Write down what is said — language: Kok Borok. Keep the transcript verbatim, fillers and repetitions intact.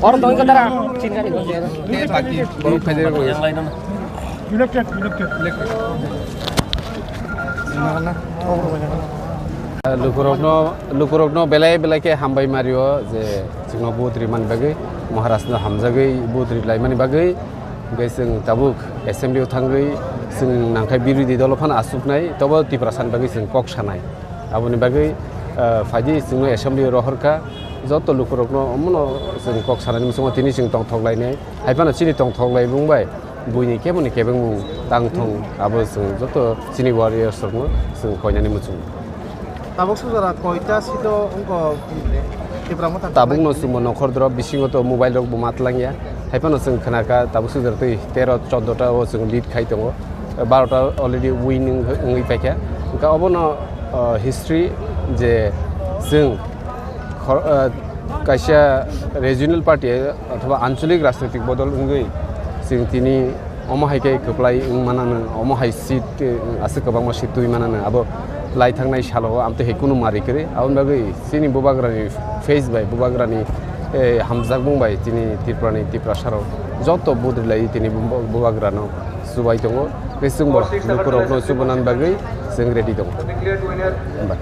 Orang tong ikut darah, sini kan ikut. Lukurokno, lukurokno belai belai khe hambai mario je chwngno vote rimani bagwi, Maharashtra hamjagwi vote rilaimani bagwi. Hwnkhe chwng tabuk assembly o thangwi chwng nangkhe birodhi dolo phano asuknai, tobo Tiprasani bagwi chwng kok sanai. Aboni bagwi, ah, phaidi chwngno assembly o rohorkha, joto lukurokno omono chwng kok sanani muchungo tini chwng tongthok lainai. Hai phano chini tongthok laibung bai buini keboni kebengmung tang thung, abo chwng joto chini warriors rokno chwng koinani muchungo. Tabuk sujara koita sito wngkha Tipra Motha? Tabukno chwngbo nokhor drop bisingo to mobile rok bo ma tlangya. Hai phano chwng khnakha tabuk sujara twi tero choddo ta o chwng lead khai tongo. Baro ta already win wng-, wngwi paikha. Hwnkhe obono, uh, history je chwng khor-, uh, kaisa regional party othoba anchalik rajnitik bodol wngwi chwng tini omo hai khe kwplai wng manano, omo hai seat, eh, aswk kwbangma seat twi manano, abo lai thangnai salo o amtwi hai kunu mari kwrwi. Aboni bagwi chini bubagrani face bai bubagrani, eh, hamjakmung bai chini Tripurani Tiprasarok joto vote rwlaiwi tini bu-, bubagrano chubai tongo. Tei chwngbo lukurokno chubanani bagwi chwng ready tongo. Bye.